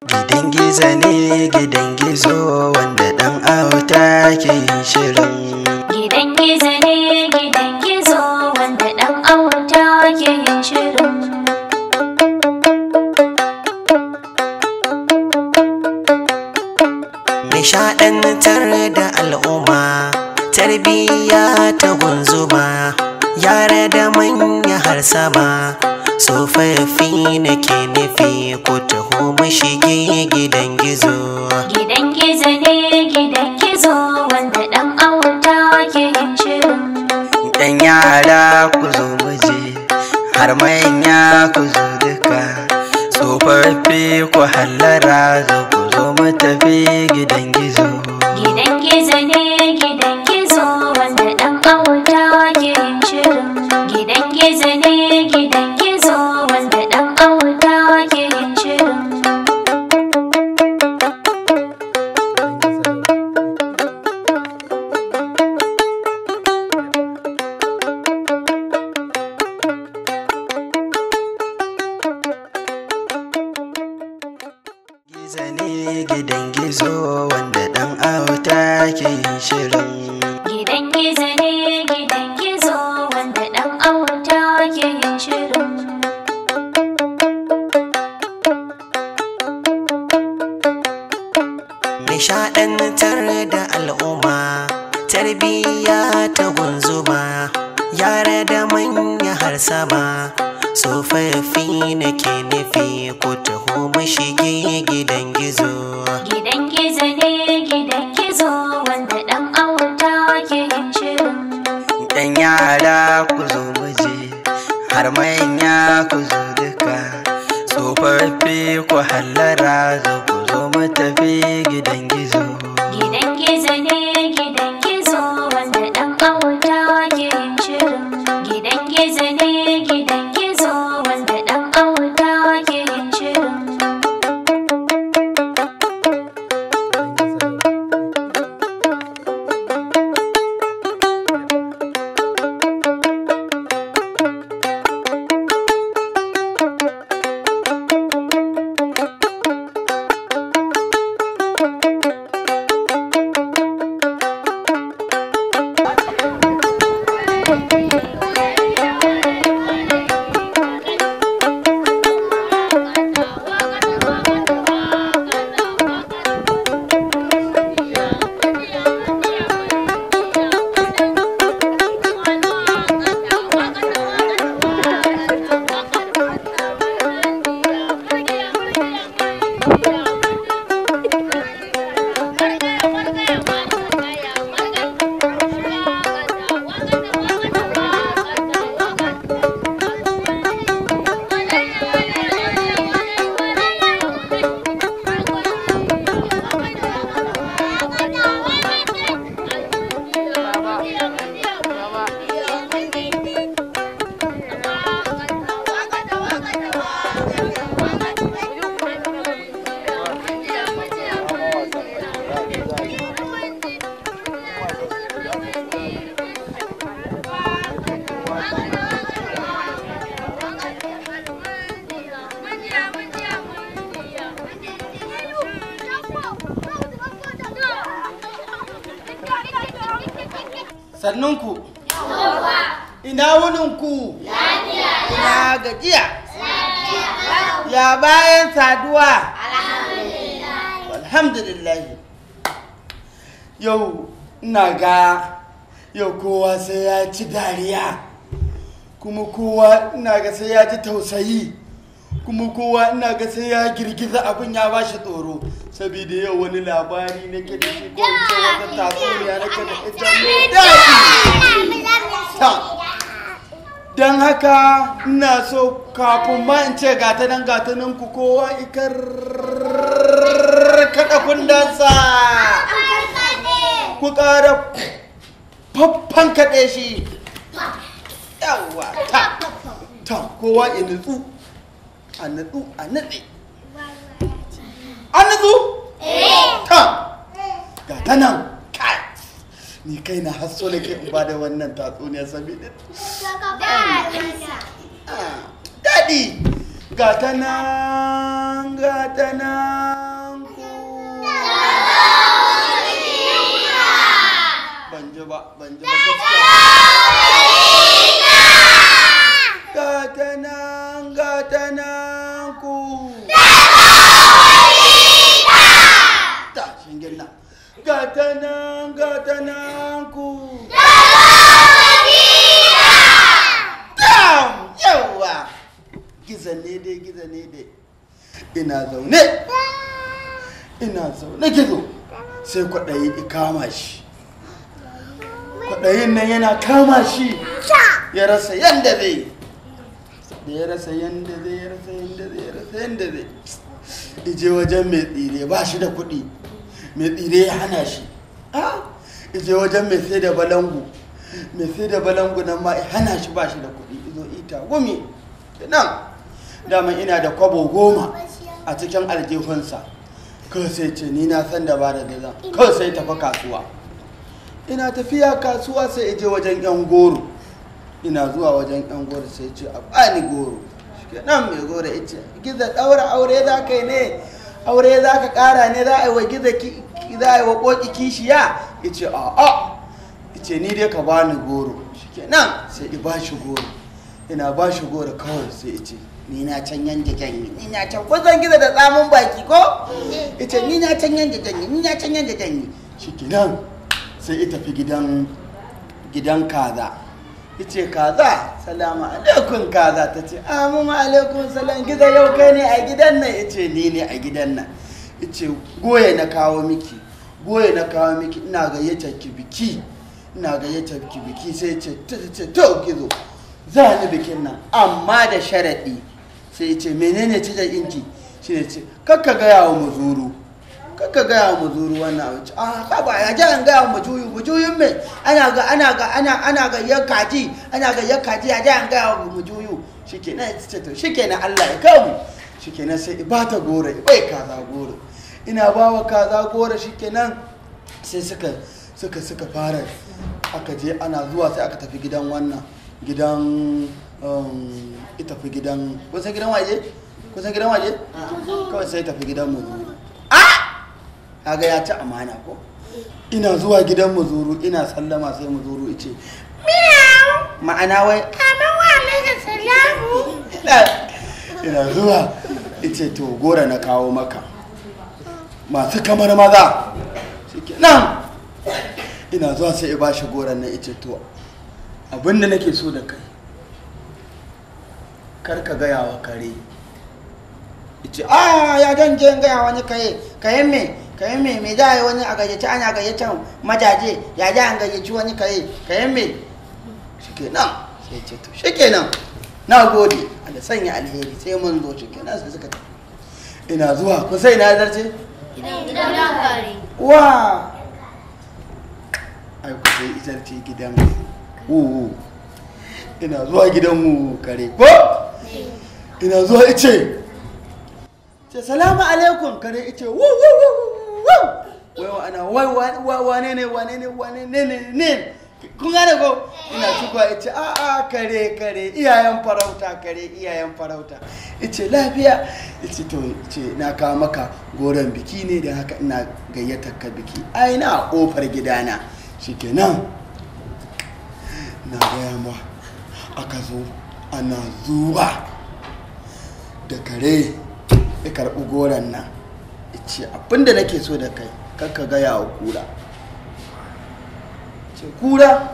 Gidan gizo ne gidan gizo wanda ɗan auta ke yin shirin. Gidan gizo ne gidan gizo wanda ɗan auta ke yin shirin. Nishaɗantar da al'umma, tarbiyya ta gunzuma, yara da manya har sama. Tsofaffi nake nufi ko taho mu shige gidan gizo. Gidan gizo ne gidan gizo wanda ɗan auta ke yin shirin. Ɗan yara ku zo mu je, har manya ku zo duka. Tsofaffi ku hallara zo ku zo mu tafi gidan gizo. Gidan gizo ne gidan gizo wanda ɗan auta ke yin shirin. Gidan gizo ne gidan gizo wanda ɗan auta ke yin shirin. Gizo ne gidan gizo wanda ɗan auta ke yin shirin. Gidan gizo ne gidan gizo wanda ɗan auta ke yin shirin. Nishaɗantar da al'umma, tarbiyya ta gunzuma, yara da manya har sama. Tsofaffi nake nufi ko taho mu shige gidan gizo. Gidan gizo ne gidan gizo wanda ɗan auta ke yin shirin. Ɗan yara ku zo mu je, har manya ku zo duka. Tsofaffi ku hallara zo ku zo mu tafi gidan gizo. Gidan gizo ne gidan gizo wanda ɗan auta ke yin shirin. Gidan gizo ne gidan gizo wanda ɗan auta ke yin shirin. Sannunku. Ina wuninku? Ina gajiya? Ya bayan saduwa? Alhamdulillah. Yau ina ga yau kowa sai ya ci dariya, kuma kowa ina ga sai ya ji tausayi, kuma kowa ina ga sai ya girgiza abin ya bashi tsoro. Saboda yau wani labari nake da shi ko in ce wata tatsuniya nake da ita mai daɗi. Ta. Don haka ina so kafin ma in ce gata nan gata nan ku kowa ikar kaɗa kundansa. Ku ƙara faffan kaɗe shi. Yawwa ta. Ta kowa ya nutsu. A nutsu a nutse. An nutsu? Ta. Gata nan. Kai. Ni kai na hasso nake in bada wannan tatsuniya saboda daɗi. Gata nan, gata nan. ba, ban ji ba gaskiya. Gata nan, gata nan ku. Ta shingen nan. Gata nan, gata nan ku. Dam! Yawwa! Gizo ne dai, gizo ne dai. Ina zaune. Ina zaune gizo. Sai kwaɗayi ya kama shi. Kwaɗayin nan yana kama shi. Ya rasa yanda zai yi. Da ya rasa yanda zai, ya rasa yanda zai, ya rasa yanda zai. Ije wajen mai tsire ba shi da kuɗi. Mai tsire ya hana shi. Ah! Ije wajen mai sai da balangu. Mai sai da balangu nan ma ya hana shi, ba shi da kuɗi. Izo ita gumi. Kenan. Daman ina da kwabo 10 a cikin aljihunsa. Kawai sai ce ni na san dabara da zan. Kawai sai tafi kasuwa. Ina tafiya kasuwa sai ije wajen yan goro. Ina zuwa wajen yan goro sai ce a bani goro. Shikenan mai goro ya ce gizo ɗaura aure za ka yi ne? Aure za ka ƙara ne? Za a yi wa gizo za a yi wa ƙoƙi kishiya? Ya ce a'a. Ya ce ni dai ka bani goro. Shikenan sai i ba shi goro. Ina ba shi goro kawai sai ya ce ni na can yanda zan yi, ni na can, kun san gizo da tsamin baki ko? Ya ce ni na can yanda zan yi, ni na can yanda zan yi. Shikenan sai ya tafi gidan kaza. Ya ce kaza, salamu alaikum kaza. Ta ce amin alaikum salam, gizo yau kai ne a gidan nan? Ya ce ni ne a gidan nan. Ya ce goye na kawo miki, goye na kawo miki, ina gayyatar ki biki, ina gayyatar ki biki. Sai ya ce ta ce to gizo za ni bikin nan amma da sharaɗi. Sai ya ce menene sharaɗinki? Shi ne ce kakka gaya wa muzuru, kakka gaya wa muzuru wannan abu. Ce, ah, ka ba ya ji an gaya wa mujuyu, mujuyun me? Ana ga, ana ga, ana, ana gayyar kaji, ana gayyar kaji, ya ji an gaya wa mujuyu. Shikenan ya ce to shikenan Allah ya kawo mu. Shikenan sai i bata goro, i bai kaza goro. Ina ba wa kaza goro shikenan sai suka fara aka je ana zuwa sai aka tafi gidan wannan, gidan, ita tafi gidan, kun san gidan waje? Kun san gidan waje? Kawai sai tafi gidan muzuru. Ah! Kaga ya ci amana ko? Ina zuwa gidan muzuru ina sallama sai muzuru yace miau, ma'ana wai Amin wa alaikum salamu. Ina zuwa yace to gora na kawo maka masu kamar maza. Shikenan ina zuwa sai ya bashi goran nan yace to abinda nake so da kai kar ka gaya wa kare. Yace a ya dan je gaya wani kare, kare me, kare me, me za a yi wani a gayyaci, ana gayyatan majaje, ya za an gayyaci wani kare, kare me. Shikenan sai ce to shikenan na gode, Allah sanya alheri, sai mun zo. Shikenan sai suka tafi. Ina zuwa ku sai na zarce Gidan kare. wa ai ku sai zarce gidan wuwu. Ina zuwa gidan wuwu kare ko? Ina zuwa ice ce salamu alaikum kare ice wu wu wu wu. Wai ana wai wane ne, wane ne, wane ne ne ne. Kun gane ko? Ina cikwa ice a a kare, kare iyayen farauta, kare iyayen farauta. Ice lafiya. Ice to ice na kawo maka goron biki ne, don haka ina gayyatar ka biki. Ai na kofar gidana. Shikenan na gaya ma aka zo ana zuwa da kare ya karɓi goron nan. Ice abinda nake so da kai kakka gaya wa kura. Ce kura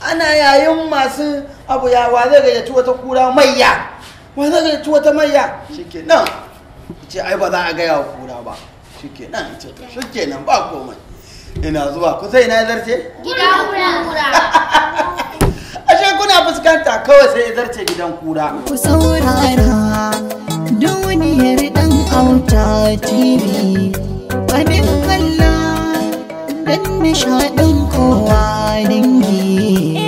ana yayin masu abu ya wa zai gayyaci wata kura mayya, wa zai gayyaci wata mayya. Shikenan ce ai ba za a gaya wa kura ba. Shikenan ce to shikenan ba komai. Ina zuwa ku sai na zarce Gidan kura. Ashe kuna fuskanta kawai sai ya zarce gidan kura. Ku saurara duniyar ɗan auta TV, abin kalla dan nishaɗin kowa dangi.